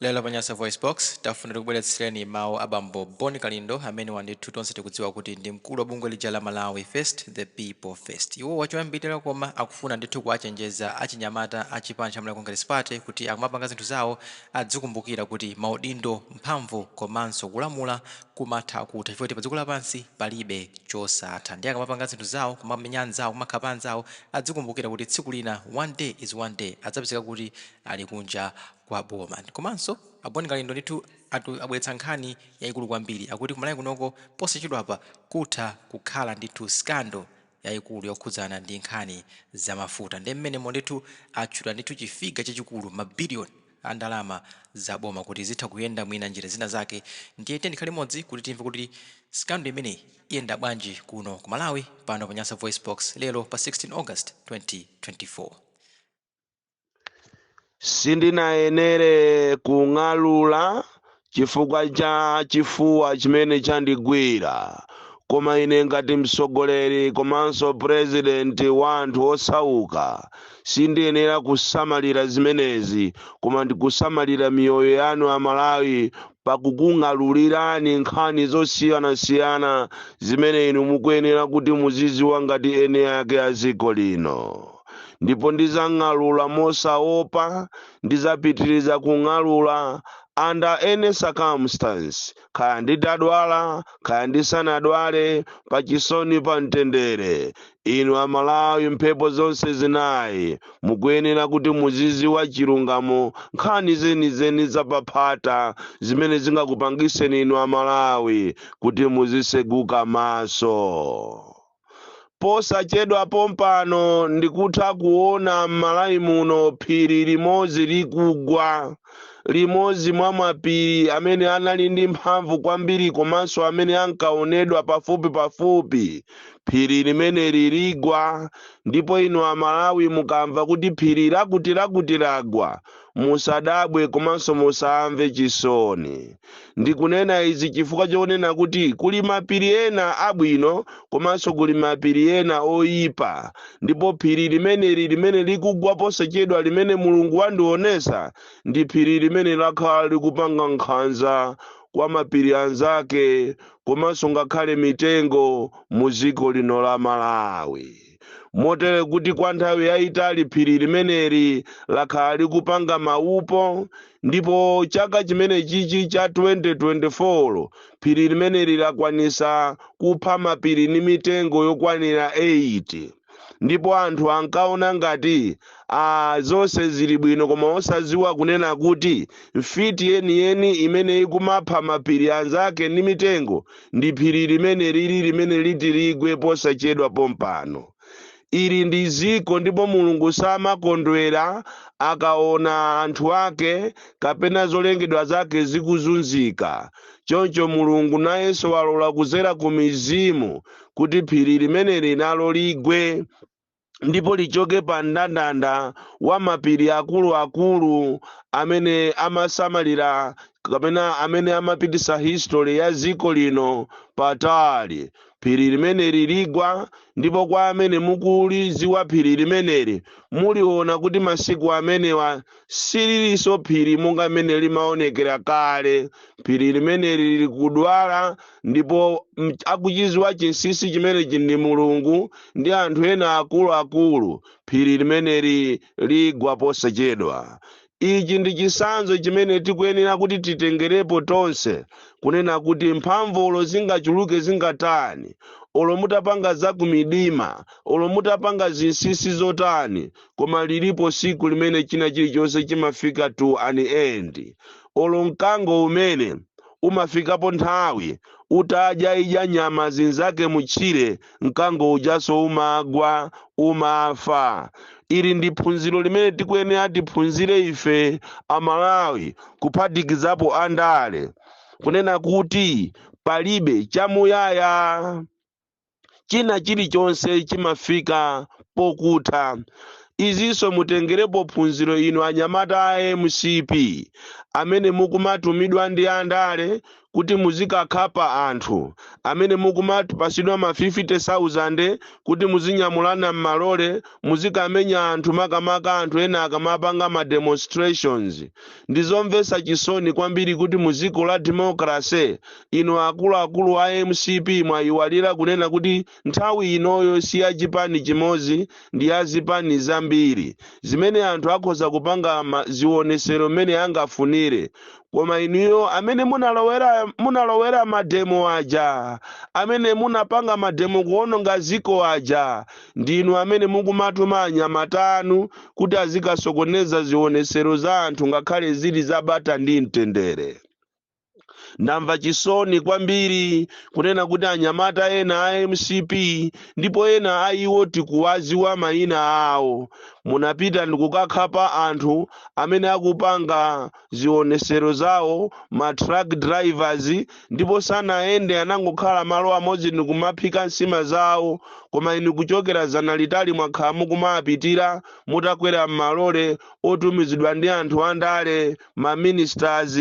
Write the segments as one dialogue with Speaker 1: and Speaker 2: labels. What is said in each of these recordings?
Speaker 1: Lero pa Nyasa VoiceBox tafuna tikubweretsereni mawu a bambo Bon Kalindo, amene ndithu tonse tikudziwa kuti ndi mkulu wa bungwe lija la Malawi First, the People First. Iwo wachoyambirira, koma akufuna ndithu kuwachenjeza achinyamata a chipani cha Malawi Congress Party kuti akamapanga zinthu zawo adzikumbukira kuti maudindo, mphamvu komanso kulamula kumatha kutha, chifukwa kuti pa dziko lapansi palibe chosatha. Ndiye akamapanga zinthu zawo, kumamenya anzawo, kumakhapa anzawo, adzikumbukira kuti tsiku lina, one day is one day, adzapezeka kuti ali kunja kwa boma. Komanso a Bon Kalindo ndithu abweretsa nkhani yayikulu kwambiri. Akuti kumalawi kunoko posachedwapa kutha kukhala ndithu scandal yayikulu yokhudzana ndi nkhani zamafuta. Ndi mmenemo ndithu atchula ndithu chi figure chachikulu, mabiliyoni a ndalama zaboma, kuti zitha kuyenda mwina njira zina zake. Ndiye tikhale limodzi kuti timve kuti scandal imeneyi iyenda bwanji kuno ku Malawi, pano pa Nyasa Voice Box, lero pa 16 August 2024.
Speaker 2: Sindinayenere kung'alula chifukwa cha chifuwa chimene chandigwira, koma ine ngati mtsogoleri komanso purezidenti wa anthu osauka sindiyenera kusamalira zimenezi, koma ndikusamalira miyoyo yanu Amalawi pakukung'alulirani nkhani zosiyanasiyana zimene inu mukuyenera kuti muziziwa ngati ene ake a dziko lino. Ndipo ndizang'alula mosaopa, ndizapitiriza kung'alula under any circumstance, kaya nditadwala, kaya ndisanadwale, pachisoni, pa mtendere. Inu Amalawi, mphepo zonse zinayi, mukuyenera kuti muziziwa chilungamo, nkhani zenizeni zapaphata zimene zingakupangiseni inu Amalawi kuti muziseguka maso. Posachedwa pompano ndikutha kuona m'Malawi muno phiri limodzi likugwa, limodzi mwa mapiri amene anali ndi mphamvu kwambiri komanso amene ankaonedwa pafupi pafupi. Phiri limeneli ligwa, ndipo inu Amalawi mukamva kuti phiri lakuti lakuti lagwa, musadabwe komanso musamve chisoni. Ndikunena izi chifukwa chonena kuti kuli mapiri ena abwino komanso kuli mapiri ena oyipa, ndipo phiri limeneli limene likugwa posachedwa, limene Mulungu wandionesa, ndi phiri limene lakhala likupanga nkhanza kwa mapiri anzake komanso ngakhale mitengo mu dziko lino la Malawi, motere kuti kwa nthawi yayitali phiri limeneli lakhala likupanga maupo. Ndipo chaka chimene chichi cha 2024 phiri limeneli lakwanisa kupha mapiri ndi mitengo yokwanira 8, ndipo anthu ankaona ngati zonse zili bwino, koma osadziwa kunena kuti mfiti yeniyeni imene ikumapha mapiri anzake ndi mitengo ndi phiri limene lili limene liti ligwe posachedwa pompano. Ili ndi ziko, ndipo Mulungu samakondwera akaona anthu ake kapena zolengedwa zake zikuzunzika. Choncho Mulungu nayenso walola kuzera ku mizimu kuti phiri limeneli nalo ligwe ndipo lichoke pa mndandanda wa mapiri akuluakulu amene amasamalira kapena amene amapitisa history ya dziko lino patali. Phiri limeneli ligwa, ndipo kwa amene mukulidziwa phiri limeneli, muliona kuti masiku amenewa sililinso phiri monga mmene limaonekera kale. Phiri limeneli lili kudwala, ndipo akuchidziwa chinsinsi chimenechi ndi Mulungu ndi anthu ena akuluakulu. Phiri limeneli ligwa posachedwa. Ichi ndi chitsanzo chimene tikuyenera kuti titengerepo tonse, kunena kuti mphamvu olo zingachuluke zingatani, olo mutapanga zakumidima, olo mutapanga zinsinsi zotani, koma lilipo siku limene china chilichonse chimafika to an end. Olo mkango umene umafikapo nthawi utadya idya nyama zinzake mutchire, mkango ujaso umagwa, umafa. Ili ndi phunziro limene tikuyenera tiphunzire ife Amalawi, kuphatikizapo andale, kunena kuti palibe chamuyaya, china chilichonse chimafika pokutha. Izinso mutengerepo phunziro inu anyamata a MCP. Amene mukumatumidwa ndi andale kuti muzikakhapa anthu, amene mukumapasidwa ma 50,000 kuti muzinyamulana m'malole, muzikamenya anthu, makamaka anthu ena akamapanga ma demonstrations, ndizomvetsa chisoni kwambiri kuti muziko la democracy, inu akuluakulu a MCP mwayiwalira kunena kuti nthawi inoyo si ya chipani chimodzi, ndi ya zipani zambiri zimene anthu akhoza kupanga zionesero mmene angafunire. Koma inuyo amene munalowera mademo aja, amene munapanga mademo kuononga ziko aja, ndinu amene mukumatuma anyamata anu kuti azikasokoneza zionesero za anthu, ngakhale zili zabata ndi mtendere. Ndamva chisoni kwambiri kunena kuti anyamata ena a MCP, ndipo ena a iwo tikuwaziwa mayina awo, munapita ndikukakhapa anthu amene akupanga zionesero zawo, ma truck drivers, ndipo sanayende, anangokhala malo amodzi ndikumaphika nsima zawo. Koma inu kuchokera zana litali mwakhala mukumapitira mutakwera m'malole otumizidwa ndi anthu andale, ma ministers,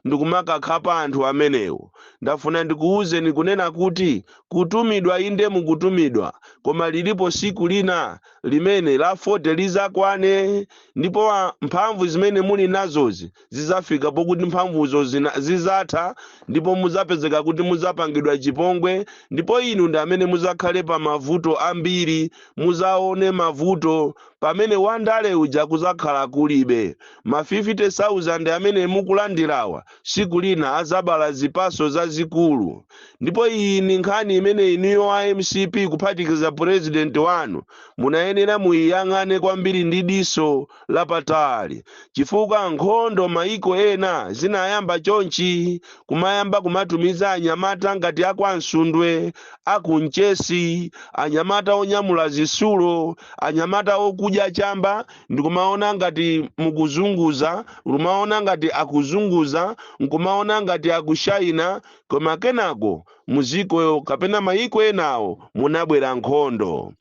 Speaker 2: ndikumakhakhapa anthu amenewo. Ndafuna ndikuwuzeni kunena kuti kutumidwa, inde mukutumidwa, koma lilipo siku lina limene la 40 lizakwane, ndipo mphamvu zimene muli nazozi zizafika pokuti mphamvuzo zizatha, ndipo muzapezeka kuti muzapangidwa chipongwe, ndipo inu ndi amene muzakhale pa mavuto ambiri. Muzaone mavuto pamene wandale uja kuzakhala kulibe. Ma 50,000 amene mukulandirawa siku lina azabala zipaso zazikulu. Ndipo iyi ni nkhani imene inuyo a MCP, kuphatikiza president wanu, munayenera muyiyang'ane kwambiri ndi diso lapatali, chifukwa nkhondo maiko ena zinayamba chonchi, kumayamba kumatumiza anyamata ngati akwansundwe, akunchesi, anyamata onyamula zisulo, anyamata okudya chamba, ndikumaona ngati mukuzunguza, kumaona ngati akuzunguza, nkumaona ngati akushayina, koma kenako muziko kapena maiko enawo munabwera nkhondo.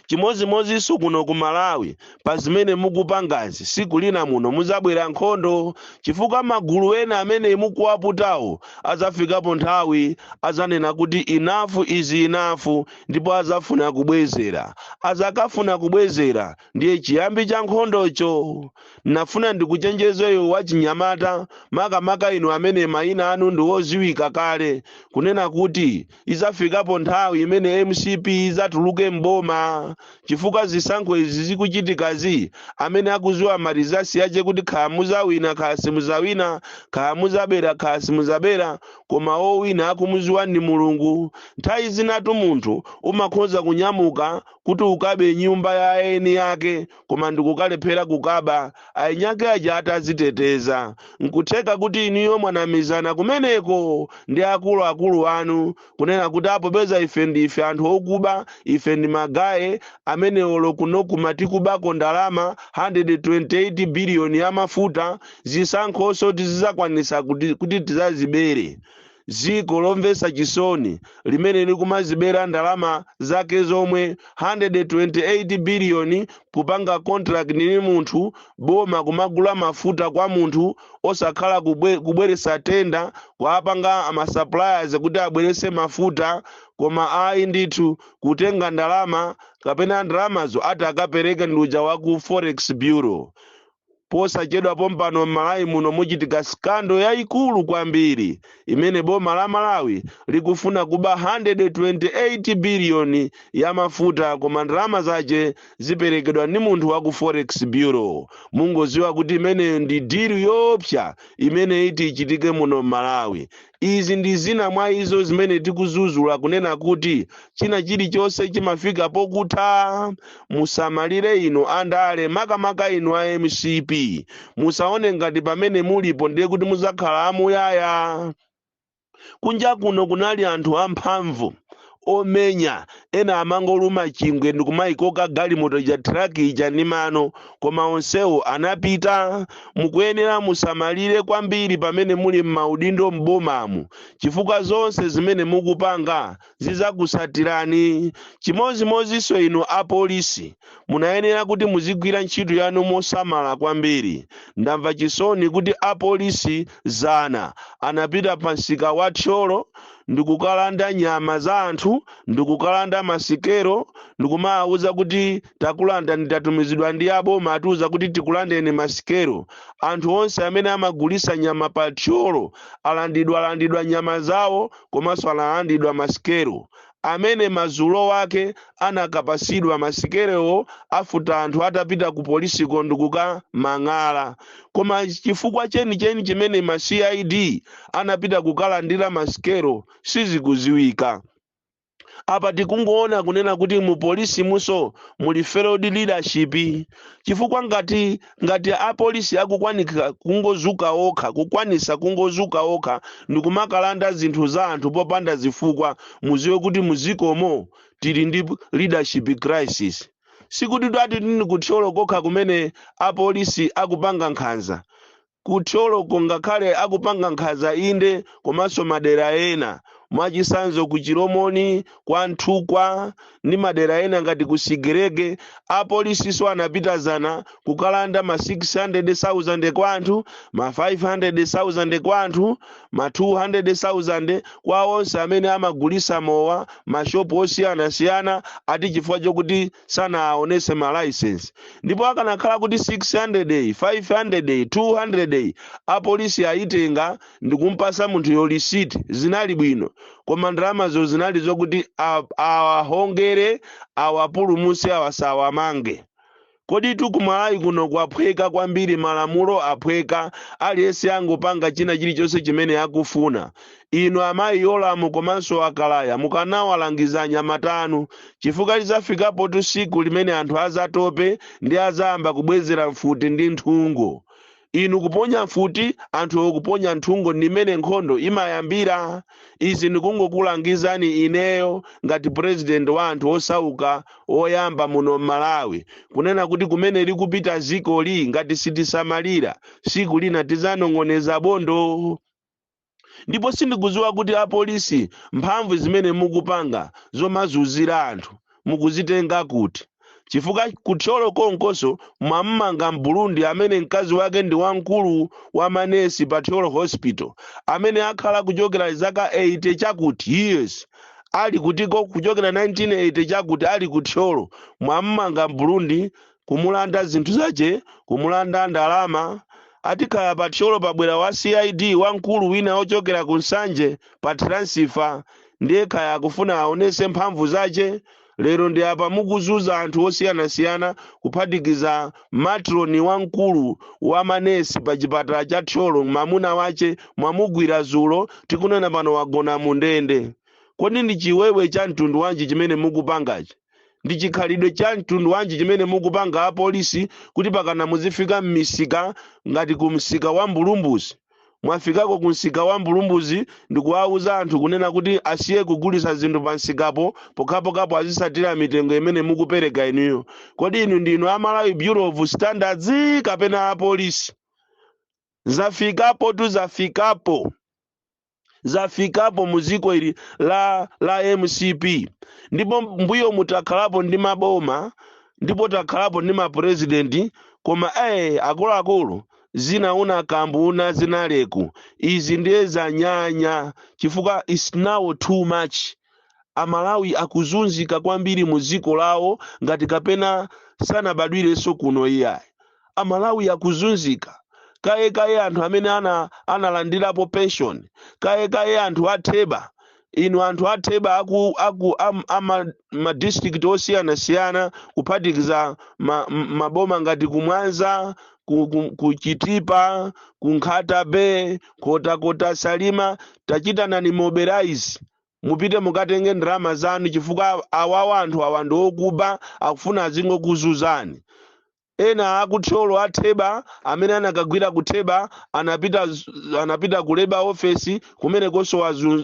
Speaker 2: Chimodzimodzinso kuno ku Malawi, pa zimene mukupangazi, siku lina muno muzabwera nkhondo, chifukwa magulu ena amene mukuwaputawo azafikapo nthawi azanena kuti enough is enough, ndipo azafuna kubwezera. Azakafuna kubwezera, ndiye chiyambi cha nkhondocho. Nafuna ndikuchenjezeyo wachinyamata, makamaka inu amene mayina anu ndi oziwika kale, kunena kuti izafikapo nthawi imene MCP izatuluke mboma, chifukwa zisankho izi zikuchitikazi, amene akuziwa ma results yache kuti kaya muzawina, kaya simuzawina, kaya muzabera, kaya simuzabera, koma owina akumuziwa ndi Mulungu. Nthawi zinatu munthu umakhoza kunyamuka kuti ukabe nyumba ya eni yake, koma ndikukalephera kukaba, ainyake aja ataziteteza. Nkutheka kuti inuyo mwanamizana kumeneko ndi akuluakulu anu kunena kuti apo peza ife ndife anthu okuba, ife ndi magaye amene olo kunokuma tikubako ndalama 128 biliyoni ya mafuta, zisankhonso tizizakwanisa kuti tizazibere. Dziko lomvetsa chisoni limene likumazibera ndalama zake zomwe, 128 biliyoni, kupanga contract ndi munthu, boma kumagula mafuta kwa munthu osakhala kubweresa tender, kuapanga ma suppliers kuti abwerese mafuta, koma ayi ndithu, kutenga ndalama kapena ndalamazo ati akapereke ndi uja wa ku Forex Bureau. Posachedwa pompano m'Malawi muno muchitika scandal yayikulu kwambiri imene boma la Malawi likufuna kuba 128 biliyoni ya mafuta, koma ndalama zace ziperekedwa ndi munthu wa ku Forex Bureau. Mungoziwa kuti imeneyo ndi deal yoopsa imene iti ichitike muno m'Malawi. Izi ndi zina mwa izo zimene tikuzuzula kunena kuti china chilichonse chimafika pokutha. Musamalire inu andale, makamaka inu a MCP, musaone ngati pamene mulipo ndiye kuti muzakhala amuyaya. Kunja kuno kunali anthu amphamvu Omenya ena amangoluma chingwe ndikumayikoka galimoto ija, truck ija ndi mano, koma onsewo anapita. Mukuyenera musamalire kwambiri pamene muli m'maudindo m'bomamu, chifukwa zonse zimene mukupanga zizakusatirani. Chimozimozinso inu apolisi, munayenera kuti muzigwira ntchito yanu mosamala kwambiri. Ndamva chisoni kuti apolisi zana anapita pa msika wa Thyolo ndikukalanda nyama za anthu, ndikukalanda masikelo, ndikumawuza kuti takulanda, tatumizidwa ndi aboma, atiuza kuti tikulandeni masikelo. Anthu onse amene amagulisa nyama pa Thyolo alandidwa, alandidwa nyama zawo, komanso analandidwa masikelo. Amene mazulo wake anakapasidwa masikelowo afuta anthu atapita ku polisiko ndikukamang'ala. Koma chifukwa chenicheni chimene ma CID anapita kukalandira masikelo sizikuziwika. Apa tikungoona kunena kuti mu polisi muso muli failed leadership, chifukwa ngati apolisi akukwanika kungozuka okha, kukwanisa kungozuka okha ndikumakalanda zinthu za anthu popanda zifukwa, muziwe kuti muzikomo tili ndi leadership crisis. Sikuti twati tini kuThyolo kokha kumene apolisi akupanga nkhanza. KuThyoloko ngakhale akupanga nkhanza inde, komanso madera ena, mwachisanzo ku Chilomoni, kwa Nthukwa ndi madera ena ngati ku Sigerege, apolisiso anapita zana kukalanda ma 600,000 kwa anthu, ma 500,000 kwa anthu, ma 200,000 kwa onse amene amagulisa mowa mashopu osiyanasiyana, ati chifukwa chokuti sanaonese ma license. Ndipo akanakhala kuti 600, 500, 200 apolisi ayitenga ndikumpasa munthu yo lisiti, zinali bwino, koma ndalamazo zinali zokuti awahongere, awapulumuse, awasawamange. Kodi tukumalawi kuno kwaphweka kwambiri, malamulo aphweka, aliyense angopanga china chilichonse chimene akufuna. Inu amayi Yolamu komanso akalaya, mukanawalangiza anyamatanu, chifukwa lizafikapo tsiku limene anthu azatope ndi azayamba kubwezera mfuti ndi nthungo. Inu kuponya mfuti, anthu okuponya nthungo, ndimene nkhondo imayambira. Izi ndikungokulangizani ineyo ngati president wa anthu osauka oyamba muno m'Malawi, kunena kuti kumene likupita zikoli, ngati sitisamalira, siku lina tizanong'oneza bondo. Ndipo sindikudziwa kuti apolisi mphamvu zimene mukupanga zomazunzira anthu mukuzitenga kuti, chifukwa kuThyolo konkoso mwammanga Mburundi amene mkazi wake ndi wamkulu wa manesi pa Thyolo Hospital, amene akhala kuchokera zaka 80 chakuti years ali kutiko, kuchokera 1980 chakuti ali kuThyolo. Mwammanga Mburundi, kumulanda zinthu zace, kumulanda ndalama. Atikhala pa Thyolo pabwera wa CID wamkulu wina ochokera ku Nsanje pa transfer, ndiye khaya akufuna aonese mphamvu zace. Lero ndi apa mukuzuza anthu osiyanasiyana, kuphatikiza matron wamkulu wa manesi pa chipatala cha Thyolo, mamuna wace mwamugwira zulo, tikunena pano wagona mu ndende. Kodi ndi chiwewe cha mtundu wanji chimene mukupangachi? Ndi chikhalidwe cha mtundu wanji chimene mukupanga apolisi, kuti pakana muzifika m'misika ngati ku msika wa Mbulumbuzi? Mwafikako ku msika wa Mbulumbuzi ndikuwauza anthu kunena kuti asiye kugulisa zinthu pa msikapo pokhapokhapo azisatira mitengo imene mukupereka inuyo. Kodi inu ndinu a Malawi Bureau of Standards kapena apolisi? Zafikapo tu, zafikapo, zafikapo muziko ili la MCP. Ndipo mbuyo mutakhalapo ndi maboma, ndipo takhalapo ndi mapurezidenti, koma akuluakulu, zina una kambu una zinaleku, izi ndiye zanyanya, chifukwa is now too much. Amalawi akuzunzika kwambiri mu dziko lawo ngati kapena sanabadwirenso kuno iyayi. Amalawi akuzunzika kaye kaye, anthu amene analandirapo pension kaye kaye, anthu atheba. Inu anthu atheba aku ma district osiyanasiyana, kuphatikiza maboma ngati kumwanza, ku Chitipa, ku Nkhata Bay, Nkhotakota, Salima, tachitanani mobilize, mupite mukatenge ndalama zanu, chifukwa awawa anthu awa ndi okuba, akufuna azingokuzuzani. Ena akuthyolo atheba amene anakagwira kutheba anapita ku labour office, kumenekonso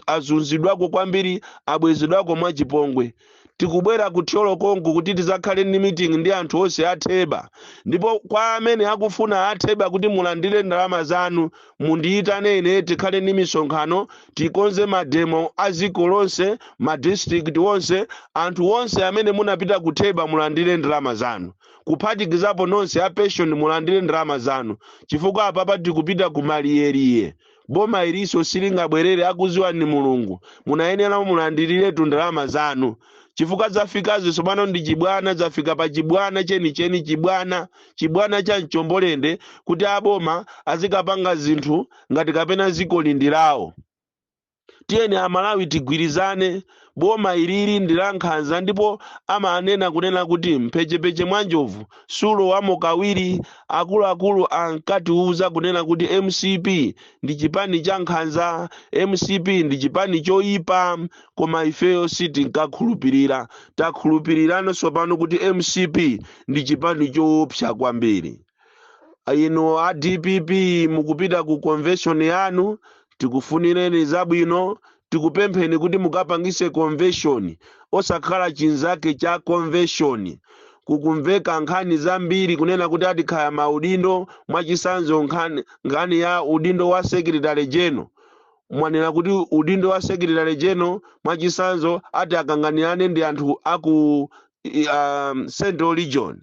Speaker 2: azunzidwako kwambiri, abwezedwako mwachipongwe. Tikubwera kuthyolo konko kuti tizakhale ndi meeting ndi anthu onse atheba. Ndipo kwa amene akufuna atheba kuti mulandire ndalama zanu, mundiyitane ine, tikhale ndi misonkhano, tikonze mademo a dziko lonse, ma district onse. Anthu onse amene munapita kutheba, mulandire ndalama zanu, kuphatikizapo nonse a pension, mulandire ndalama zanu, chifukwa apapa tikupita ku maliyeriye. Boma ilinso silingabwerere, akuziwa ni Mulungu. Munayenera mulandiriretu ndalama zanu, chifukwa zafikazi tsopano ndi chibwana, zafika pa chibwana chenicheni, chibwana, chibwana cha mchombolende, kuti aboma azikapanga zinthu ngati kapena ziko lindilawo. Tiyeni Amalawi tigwirizane. Boma ilili ndi la nkhanza, ndipo amanena kunena kuti mphechepeche mwa njovu sulowamo kawiri. Akuluakulu ankatiuza kunena kuti MCP ndi chipani cha nkhanza, MCP ndi chipani choyipa, koma ifeyo sitinkakhulupirira. Takhulupirirano tsopano kuti MCP ndi chipani choopsa kwambiri. Inu a DPP mukupita ku convention yanu, tikufunireni zabwino. Tikupempheni kuti mukapangise convention, osakhala chinzake cha convention. Kukumveka nkhani zambiri kunena kuti atikhaya maudindo. Mwachisanzo, nkhani ya udindo wa secretary general. Mwanena kuti udindo wa secretary general, mwachisanzo, ati akanganirane ndi anthu aku Central Region,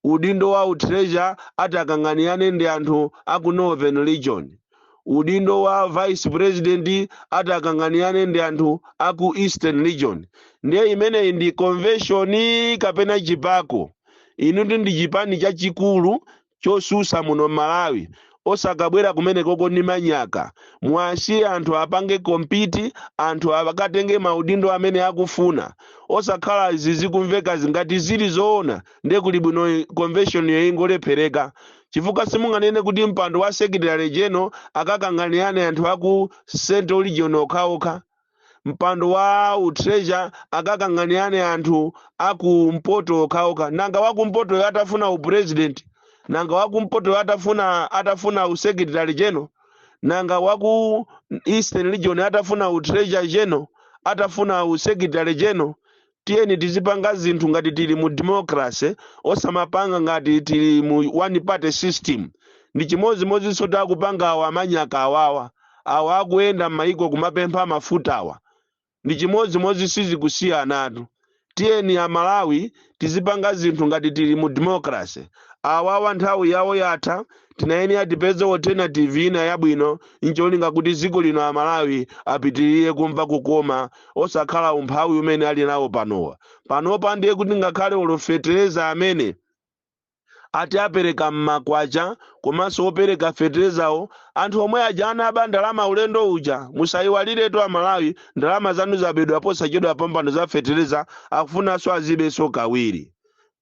Speaker 2: udindo wa utreasure ati akanganirane ndi anthu aku Northern Region, udindo wa vice president ati akanganirane ndi anthu aku Eastern Region. Ndiye imeneyi ndi convention kapena chipako? Inutu ndi chipani chachikulu chosusa muno Malawi, osakabwera kumenekoko ndi manyaka. Mwasiye anthu apange compete, anthu akatenge maudindo amene akufuna, osakhala izi zikumveka. Zingati zili zoona, ndiye kuli bwino convention yoingolephereka, chifukwa simunganene kuti mpando wa secretary general akakanganirane anthu aku Central Region okhaokha, mpando wa utreasure akakanganirane anthu akumpoto okhaokha. Nanga wakumpoto atafuna upresident? Nanga wakumpoto atafuna usecretary general? Nanga waku Eastern Region atafuna utreasure general, atafuna usecretary general? Tiyeni tizipanga zinthu ngati tili mu democracy, osamapanga ngati tili mu one party system. Ndi chimodzimodzinso takupanga awa amanyaka awawa, awa akuyenda m'mayiko kumapempha mafutawa, ndi chimodzimodzi, sizikusiyanatu. Tiyeni Amalawi tizipanga zinthu ngati tili mu democracy. Awawa nthawi yawo yatha, tinayenera tipeze alternative ina yabwino, ncholinga kuti dziko lino Amalawi apitirire kumva kukoma, osakhala umphawi umene ali nawo panowa. Panopa ndiye kuti ngakhale olo fetereza amene ati apereka mmakwacha, komanso opereka feterezawo anthu omwe aja anaba ndalama ulendo uja. Musayiwaliretu Amalawi, ndalama zanu zabedwa posachedwa pambano za fetereza, akufunanso azibenso kawiri.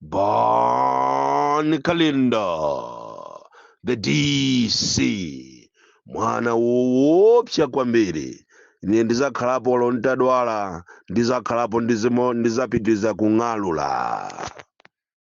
Speaker 2: Bon Kalindo, the DC, mwana woopsa kwambiri. Ine ndizakhalapo, olo ntadwala ndizakhalapo, ndizapitiriza kung'alula.